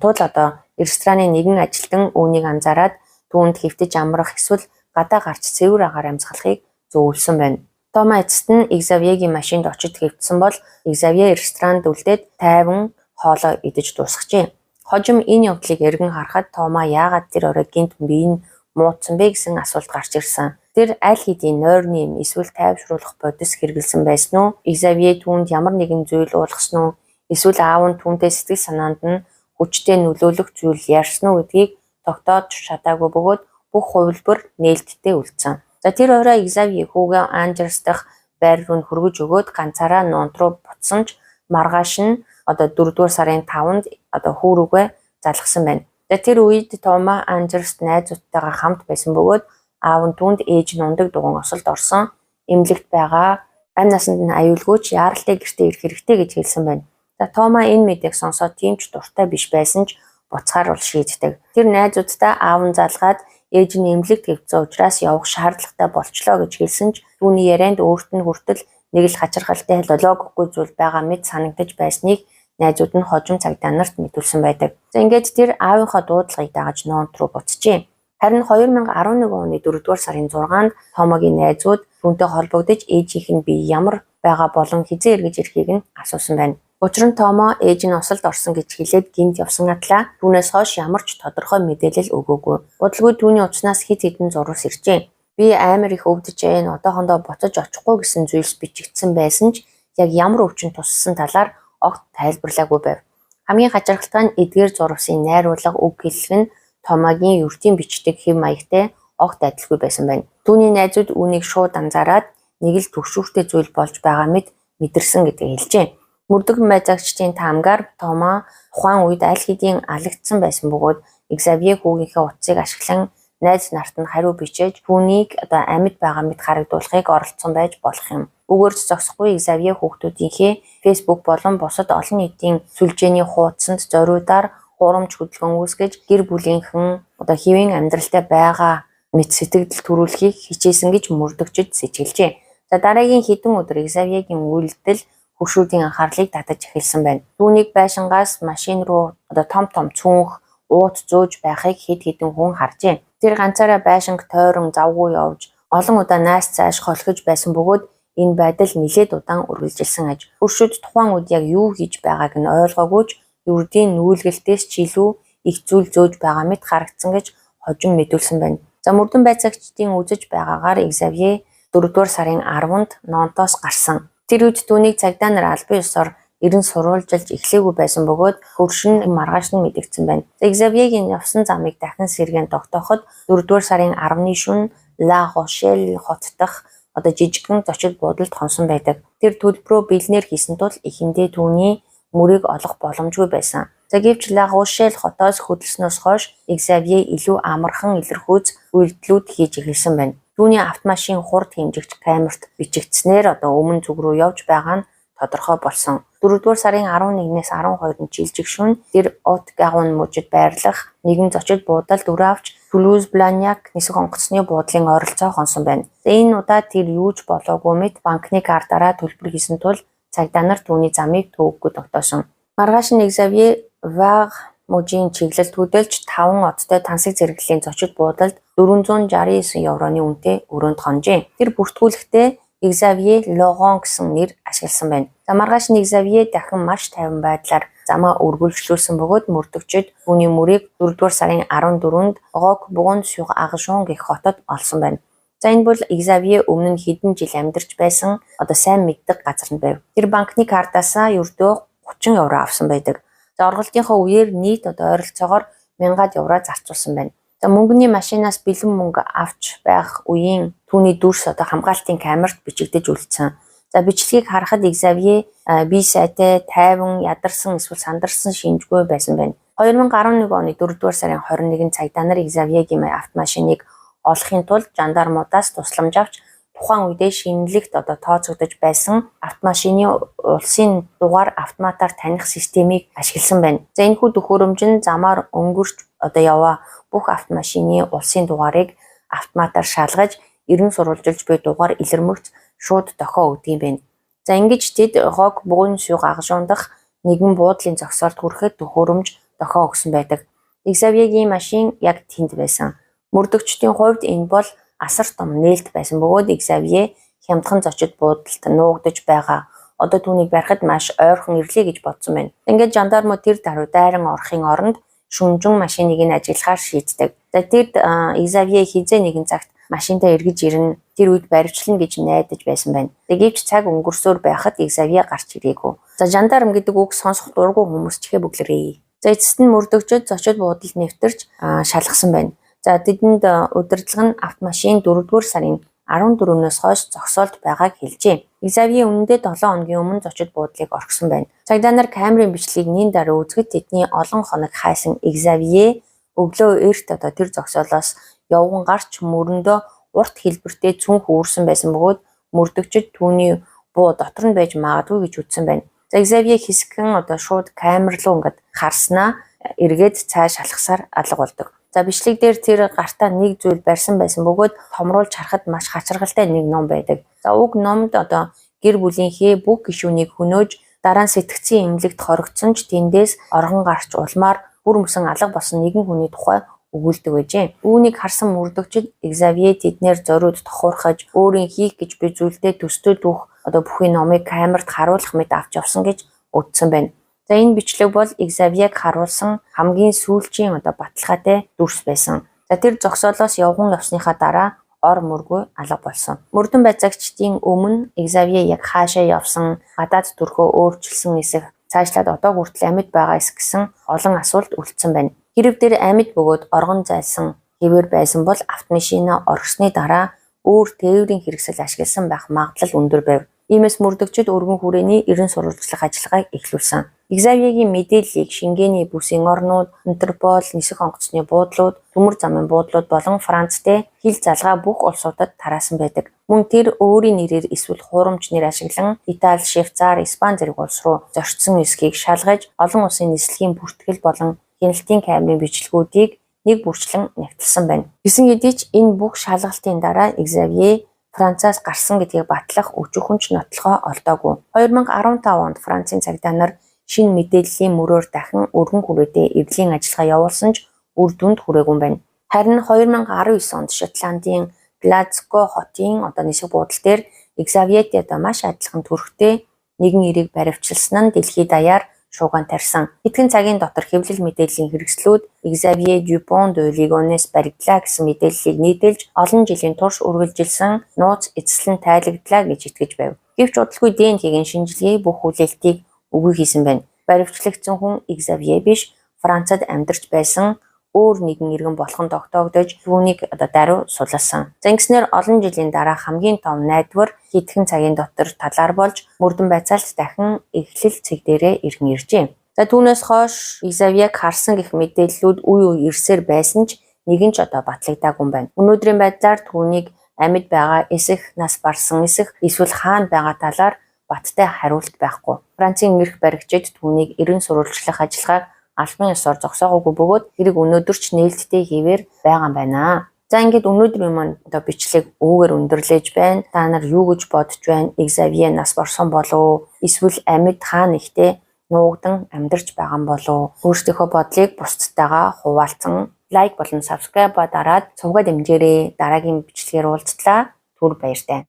тул одоо рестораны нэгэн ажилтан үүнийг анзаараад түүнд хэвтэж амрах эсвэл гадаа гарч цэвэр агаар амьсгалахыг зөвлөсөн байна. Тома эцэст нь Ксавьегийн машинд очиж хэвтсэн бол Ксавье ресторанд үлдээд тайван хоолоо идэж дуусгажээ. Хожим энэ явдлыг эргэн харахад Тома яагаад тэр орой гэнэт бие нь муудсан бэ гэсэн асуулт гарч ирсэн. Тэр аль хэдийн нойрны эм эсвэл тайвшруулах бодис хэрэглэсэн байсан уу? Ксавье түүнд ямар нэгэн зүйл уулгасан уу? Эсвэл аав нь түүнтэй сэтгэл санаанд нь хүчтэй нөлөөлөх зүйл ярьсан уу гэдгийг тогтоож чадаагүй бөгөөд бүх хувилбар нээлттэй үлдсэн. За, тэр орой Ксавье хүүгээ Анжерс дахь байр руу нь хөргөж өгөөд ганцаараа Нонт руу буцсан ч маргааш нь одоо 4-р сарын 5-нд одоо хүү рүүгээ залгасан байна. За, тэр үед Тома Анжерст найзуудтайгаа хамт байсан бөгөөд аав нь түүнд ээж нь унадаг дугуйн осолд орсон, эмнэлэгт байгаа, амь насанд нь аюулгүй ч яаралтай гэртээ ирэх хэрэгтэй гэж хэлсэн байна. За, Тома энэ мэдээг сонсоод тийм ч дуртай биш байсан ч буцахаар бол шийддэг. Тэр найзууддаа аав нь залгаад ээж нь эмнэлэгт хэвтсэн учраас явах шаардлагатай болчлоо гэж хэлсэн ч түүний ярианд өөрт нь хүртэл нэг л хачирхалтай, логикгүй зүйл байгаа мэт санагдаж байсныг найзууд нь хожим цагдаа нарт мэдүүлсэн байдаг. За, ингээд тэр аавынхаа дуудлагыг дагаж Нонт руу буцжээ. Харин 2011 оны 4-р сарын 6-нд Томагийн найзууд түүнтэй холбогдож ээжийнх нь бие ямар байгаа болон хэзээ эргэж ирэхийг нь асуусан байна. Учир нь Томо ээж нь осолд орсон гэж хэлээд гэнэт явсан атлаа түүнээс хойш ямар ч тодорхой мэдээлэл өгөөгүй. Удалгүй түүний утаснаас хэд хэдэн зурвас иржээ. Би амар их өвдөж байна. Одоохондоо буцаж очихгүй гэсэн зүйлс бичигдсэн байсан ч яг ямар өвчин туссан талаар огт тайлбарлаагүй байв. Хамгийн хачирхалтай нь эдгээр зурвасын найруулга, үг хэллэг нь Томагийн ердийн бичдэг хэв маягтай огт адилгүй байсан байна. Түүний найзууд үүнийг шууд анзаараад нэг л түгшүүртэй зүйл болж байгаа мэт мэдэрсэн гэдгийг хэлжээ. Мөрдөх байцаагчдын таамгаар Тома тухайн үед аль хэдийн алагдсан байсан бөгөөд Ксавье хүүгийнхээ утсыг ашиглан найз нарт нь хариу бичээж түүнийг одоо амьд байгаа мэт харагдуулахыг оролдсон байж болох юм. Үүгээр ч зогсохгүй Ксавье хүүхдүүдийнхээ Facebook болон бусад олон нийтийн сүлжээний хуудсанд зориудаар хуурамч хөдөлгөөн үүсгэж гэр бүлийнхэн одоо хэвийн амьдралтай байгаа мэт сэтгэгдэл төрүүлэхийг хичээсэн гэж мөрдөгчид сэжиглэжээ. За дараагийн хэдэн өдөр Ксавьегийн үйлдэл хөршүүдийн анхаарлыг татаж эхэлсэн байна. Түүнийг байшингаас машин руу одоо том том цүнх уут зөөж байхыг хэд хэдэн хүн харжээ. Тэр ганцаараа байшинг тойрон завгүй явж олон удаа нааш цааш холхиж байсан бөгөөд энэ байдал нэлээд удаан үргэлжилсэн аж. Хөршүүд тухайн үед яг юу хийж байгааг нь ойлгоогүй ч ердийн нүүлгэлтээс ч илүү их зүйл зөөж байгаа мэт харагдсан гэж хожим мэдүүлсэн байна. За мөрдөн байцаагчдын үзэж байгаагаар Ксавье 4-р сарын 10-нд Нонтоос гарсан. Тэр үед түүнийг цагдаа нар албан ёсоор эрен сурвалжилж эхлээгүй байсан бөгөөд хөрш нь маргааш нь мэдэгдсэн байна. Ксавьегийн явсан замыг дахин сэргээн тогтооход 4-р сарын 10-ны шөнө Ла Рошель хот дахь одоо жижигхэн зочид буудалд хонсон байдаг. Тэр төлбөрөө бэлнээр хийсэн тул эхэндээ түүний мөрийг олох боломжгүй байсан. За гэвч Ла Рошель хотоос хөдөлснөөс хойш Ксавье илүү амархан илэрхүүц үйлдэлүүд хийж эхэлсэн байна. Түүний автомашин хурд хэмжигч камерт бичигдсэнээр одоо өмнө зүг рүү явж байгаа нь тодорхой болсон. 4-р сарын 11-ээс 12-нд жилжиг шөнө тэр От-Гарон мужид байрлах нэгэн зочид буудалд өрөө авч Тулуз-Бланьяк нисэх онгоцны буудлын ойролцоо хонсон байна. Энэ удаа тэр юу ч болоогүй мэт банкны картаараа төлбөр хийсэн тул цагдаа нар түүний замыг төвөггүй тогтоосон. Маргааш нь Ксавье Вар мужийн чиглэлд хөдөлж 5 одтой тансаг зэрэглэлийн зочид буудалд 469 евроны үнэтэй өрөөнд хонжээ. Тэр бүртгүүлэхдээ Ксавье Лоран гэсэн нэр ашигласан байна. За маргааш нь Ксавье дахин маш тайван байдлаар замаа үргэлжлүүлсэн бөгөөд мөрдөгчид түүний мөрийг 4-р сарын 14-нд Рок-Брун-сюр-Аржон гэх хотод олсон байна. За энэ бол Ксавье өмнө нь хэдэн жил амьдарч байсан одоо сайн мэддэг газар нь байв. Тэр банкны картаасаа ердөө 30 евро авсан байдаг. За орголтынхоо үеэр нийт одоо ойролцоогоор 1000 евро зарцуулсан байна. За мөнгөний машинаас бэлэн мөнгө авч байх үеийн түүний дүрс одоо хамгаалтын камерт бичигдэж үлдсэн. За бичлэгийг харахад Ксавье бие сайтай, тайван, ядарсан эсвэл сандарсан шинжгүй байсан байна. 2011 оны 4-р сарын 21-нд цагдаа нар Ксавьегийн автомашиныг олохын тулд жандармуудаас тусламж авч тухайн үедээ шинэлэгт одоо тооцогдож байсан автомашины улсын дугаар автоматар таних системийг ашигласан байна. За энэхүү төхөөрөмж нь замаар өнгөрч одоо яваа бүх автомашины улсын дугаарыг автоматар шалгаж эрен сурвалжилж буй дугаар илэрмэгц шууд дохио өгдөг юм байна. За ингэж тэд Рок-Брун-сюр-Аржон дахь нэгэн буудлын зогсоолд хүрэхэд төхөөрөмж дохио өгсөн байдаг. Ксавьегийн машин яг тэнд байсан. Мөрдөгчдийн хувьд энэ бол асар том нээлт байсан бөгөөд Ксавье хямдхан зочид буудалд нуугдаж байгаа. Одоо түүнийг барихад маш ойрхон ирлээ гэж бодсон байна. Ингээд жандармууд тэр даруй дайран орохын оронд шүнжин машиныг нь ажиглахаар шийддэг. За тэр Ксавье хэзээ нэгэн цагт машинтаа эргэж ирнэ, тэр үед баривчлана гэж найдаж байсан байна. Гэвч цаг өнгөрсөөр байхад Ксавье гарч ирээгүй. За жандарм гэдэг үг сонсох дургүй хүмүүс чихээ бөглөрөө. За эцэст нь мөрдөгчид зочид буудалд нэвтэрч шалгасан байна. За тэдэнд удирдлага нь автомашин 4-р сарын 14-өөс хойш зогсоолд байгааг хэлжээ. Ксавье үнэндээ 7 хоногийн өмнө зочид буудлыг орхисон байна. Цагдаа нар камерын бичлэгийг нэн дараа үзэхэд тэдний олон хоног хайсан Ксавье өглөө эрт одоо тэр зогсоолоос явган гарч мөрөндөө урт хэлбэртэй цүнх үүрсэн байсан бөгөөд мөрдөгчид түүний буу дотор нь байж магадгүй гэж үзсэн байна. За Ксавье хэсэгхэн одоо шууд камер руу ингээд харснаа эргээд цааш алхасаар алга болдог. За бичлэг дээр тэр гартаа нэг зүйл барьсан байсан бөгөөд томруулж харахад маш хачиргалтай нэг ном байдаг. За уг номд одоо гэр бүлийнхээ бүх гишүүнийг хөнөөж дараа нь сэтгцийн эмнэлэгт хоригдсон ч тэндээс оргон гарч улмаар бүр мөсөн алга болсон нэгэн хүний тухай өгүүлдэг байжээ. Үүнийг харсан мөрдөгчид Ксавье тэднээр зориуд тохуурхаж өөрийн хийх гэж буй зүйлдээ төстэй түүх одоо бүхий номыг камерт харуулах мэт авч явсан гэж үзсэн байна. За энэ бичлэг бол Ксавьег харуулсан хамгийн сүүлчийн одоо баталгаатай дүрс байсан. За тэр зогсоолоос явган явсныхаа дараа ор мөргүй алга болсон. Мөрдөн байцаагчдын өмнө Ксавье яг хаашаа явсан, гадаад төрхөө өөрчилсөн эсэх, цаашлаад одоо хүртэл амьд байгаа эсэх гэсэн олон асуулт үлдсэн байна. Хэрв тэр амьд бөгөөд оргон зайлсан хэвээр байсан бол автомашина орхисны дараа өөр тээврийн хэрэгсэл ашигласан байх магадлал өндөр байв. Иймээс мөрдөгчид өргөн хүрээний эрен сурвалжлах ажиллагааг эхлүүлсэн. Ксавьегийн мэдээллийг Шенгений бүсийн орнууд, Интерпол, нисэх онгоцны буудлууд, төмөр замын буудлууд болон Францтай хил залгаа бүх улсуудад тараасан байдаг. Мөн тэр өөрийн нэрээр эсвэл хуурамч нэр ашиглан Итали, Швейцар, Испани зэрэг улс руу зорчсон эсхийг шалгаж, олон улсын нислэгийн бүртгэл болон хяналтын камерын бичлэгүүдийг нэг бүрчлэн нягтлсан байна. Гэсэн хэдий ч энэ бүх шалгалтын дараа Ксавье Францаас гарсан гэдгийг батлах өчүүхэн ч нотлохоо олдоогүй. 2015 онд Францын цагдаа нар шинэ мэдээллийн мөрөөр дахин өргөн хүрээтэй эрдлийн ажиллагаа явуулсан ч үр дүнд хүрээгүй юм байна. Харин 2019 онд Шотландын Глазго хотын одоо нисэх буудал дээр Ксавьетэй одоо маш адилхан төрхтэй нэгэн эрийг баривчилсан нь дэлхийд даяар шуугиан тарьсан. Хэдхэн цагийн дотор хэвлэл мэдээллийн хэрэгслүүд Ксавье Дюпон де Лигонес баригдлаа гэсэн мэдээллийг нийтэлж, олон жилийн турш үргэлжилсэн нууц эцэслэн тайлагдлаа гэж итгэж байв. Гэвч удалгүй ДНХ-ийн шинжилгээ бүх хүлээлтийг үгүй хийсэн байна. Баривчлагдсан хүн Ксавье биш, Францад амьдарч байсан өөр нэгэн иргэн болох нь тогтоогдож, түүнийг одоо даруй сулалсан. За, ингэснээр олон жилийн дараа хамгийн том найдвар хэдхэн цагийн дотор талаар болж, мөрдөн байцаалт дахин эхлэл цэг дээрээ иргэн иржээ. За, түүнээс хойш Ксавьег харсан гэх мэдээллүүд үе үе ирсээр байсан ч нэгэн ч одоо батлагдаагүй юм байна. Өнөөдрийн байдлаар түүнийг амьд байгаа эсэх, нас барсан эсэх, эсвэл хаана байгаа талаар баттай хариулт байхгүй. Францын эрх баригчид түүнийг эрен сурвалжлах ажиллагааг албан ёсоор зогсоогоогүй бөгөөд хэрэг өнөөдөр ч нээлттэй хэвээр байгаа юм байна. За, ингээд өнөөдрийн маань одоо бичлэг үүгээр өндөрлөж байна. Та нар юу гэж бодож байна? Ксавье нас барсан болов уу? Эсвэл амьд хаа нэгтээ нуугдан амьдарч байгаа юм болов уу? Өөрсдийнхөө бодлыг бусдтайгаа хуваалцан like болон subscribe дараад цугаа дэмжээрэй. Дараагийн бичлэгээр уулзлаа. Түр баяртай.